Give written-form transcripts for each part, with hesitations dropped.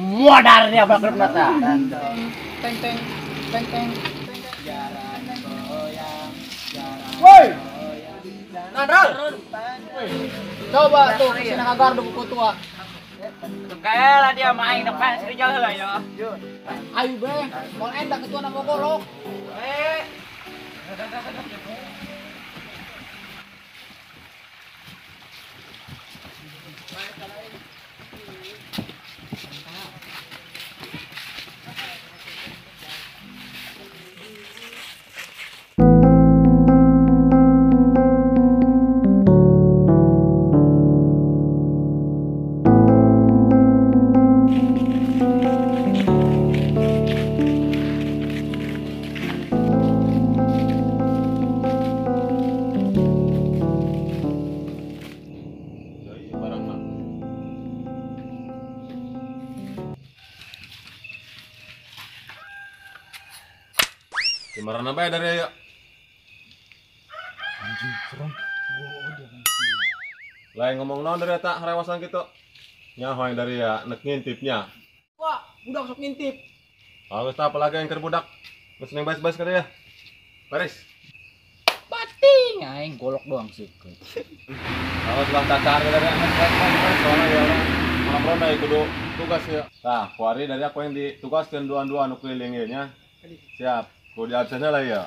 Modar dia bakal mata. Teng teng teng teng. Jalan goyang, jalan. Woi. Nandral. Coba tuh sini kagar buku tua. Kayak dia main depan serigala lah ya. Ayo be, mau endak ketua nama golok. Eh. Gimana bae dari ya? Anjing, serem. Lain ngomong naon dari eta harewasan kitu. Nyaho yang dari ya nek ngintipnya. Wah, budak sok ngintip. Geus tah apalagi yang keur budak. Geus neng bais-bais ka dia. Baris. Bating aing golok doang sih. Awas lah cacar dari nek bais-bais soalnya ya malam ronda ya kudu tugas ya. Tah, kuari dari aku yang ditugaskeun dua-dua nu keliling ieu nya. Siap. Kudu absennya lah ya.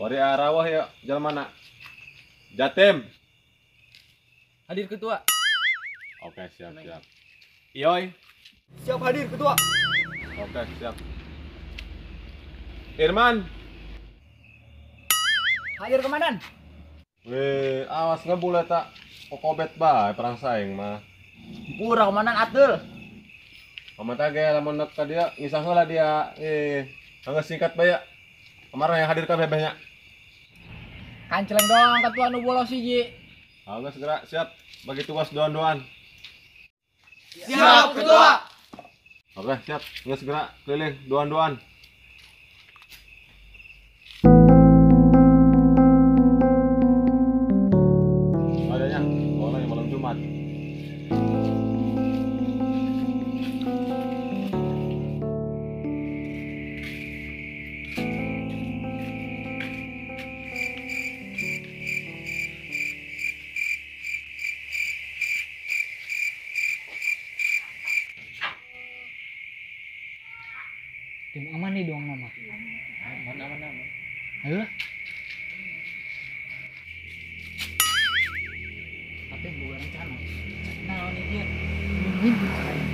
Wari arawah ya, jalan mana? Jatim. Hadir ketua. Oke, siap, siap. Ioi. Siap hadir ketua. Oke, siap. Irman. Hadir komandan. Weh, awas ngebul eta. Kokobet bae perang saing mah. Pura komandan atul. Komentar ge lamun nek ka dia ngisah heula dia. Anggeus singkat bae ya. Kemarin yang hadir ka bebehnya. Kanceleng doang ketua nu bolos hiji. Anggeus segera siap bagi tugas doan-doan. Siap ketua. Oke, siap. Geus segera keliling doan-doan. Adanya, soalnya malam Jumat. Tim aman nih doang nama. Aman aman aman. Ayo lah. Tapi bukan rencana. Nah, ini dia. Nungguin caranya.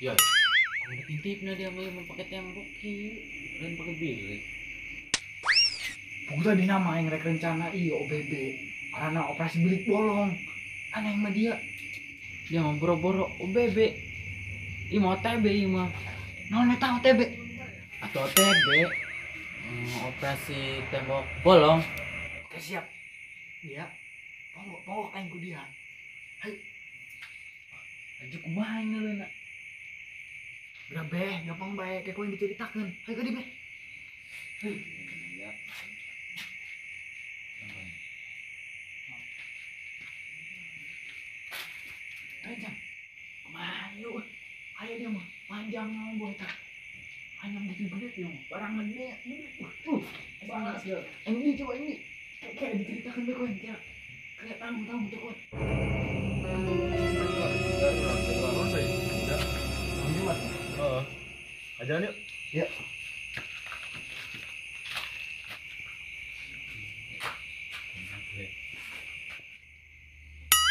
Ya, aku udah intipnya dia mau pakai tembok kieu, lain pakai bilik. Pokoknya di nama yang rek rencana iya OBB, karena operasi bilik bolong. Aneh mah dia. Dia mau boro-boro OBB. Ih mau OTB ieu mah. Naon eta OTB? Atau OTB. Operasi tembok bolong. Oke siap. Dia pokok aing ku dia. Hayu. Aja kumaha ngeuleuhna. Beh, gampang bae kayak yang diceritakan. Hayu ka dieu beh. Hayu. Iya. Panjang. Kumaha yuk. Ayo dia mah panjang ngomong eta. Panjang gitu gede dia mah. Barang gede. Banget ya. Ini coba ini. Kayak diceritakan bae koen kayak kayak tamu-tamu tuh koen. Heeh. Ajaran yuk. Ya.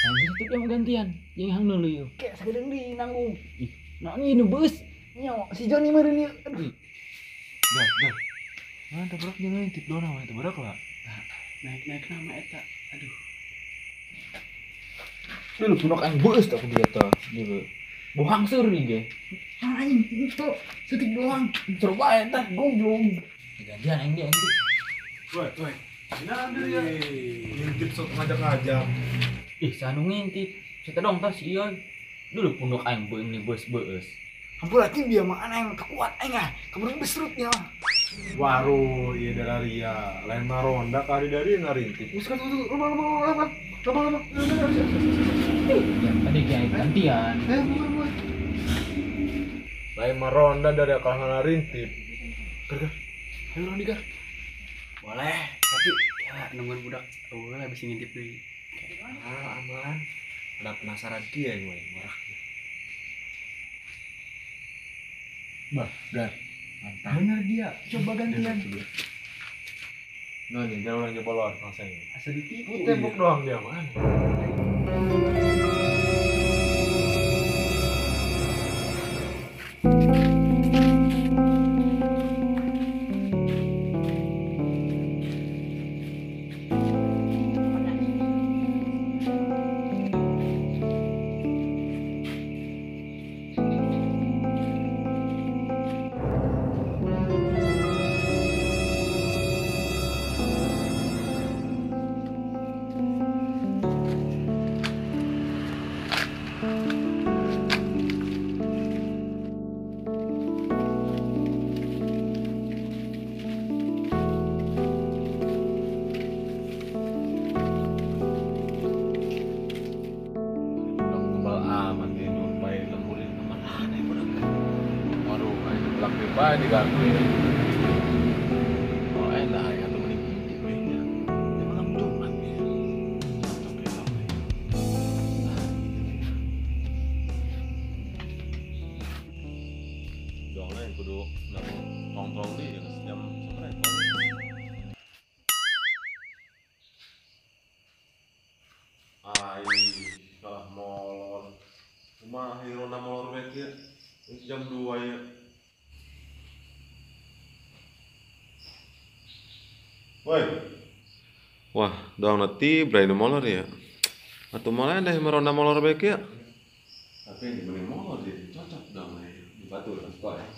Nah, itu yang gantian, yang hang nulu yuk. Kayak sekedeng di nanggung. Ih, nah ini nu beus. Nyawa si Joni meureun ieu. Aduh. Dah, dah. Mana tabrak jangan intip doang mah tabrak lah. Naik-naik nama eta. Aduh. Lu punok aing beus tak ku dia tah. Dulu. Bohang suri ge. Anjing itu setik doang. Coba eta goblok. Gantian aing dia aing. Woi, woi. Nah, dia. Ngintip sok ngajak-ngajak. Ih, sanu ngintip. Saya dong tas iya. Dulu punduk aing beuing ni beus-beus. Hampura tim dia mah aing kekuat aing ah. Keburu besrutnya. Waruh, iya dalaria. Lain mah ronda kali dari ngarintip. Geus kan tuh, lomba. Lomba. Ya, tadi kiai gantian. Bukan. Lain mah ronda dari kalah ngarintip. Gar. Ayo urang digar. Boleh, tapi ya nungguin budak eueuh habis ngintip deui. Ah, aman. Ada penasaran kieu we, marah. Bah, Gar. Mantap. Bener dia, coba gantian. Nah, nih, jangan orang nyebolor langsung. Asa ditipu. Tembok doang dia mah. Bae diganti. Oh enak ya temen ini kayaknya. Dia malam Jumat ya. Oke. Dong lain kudu nongkrong di jam seberapa? Ai, kalah molor. Kumaha hirona molor bae kieu? Jam 2 ya. Woi. Wah, doang nanti berani molor ya. Atau malah deh meronda molor baik ya. Tapi ini mending molor jadi cocok dong ya. Di batu lah sekolah.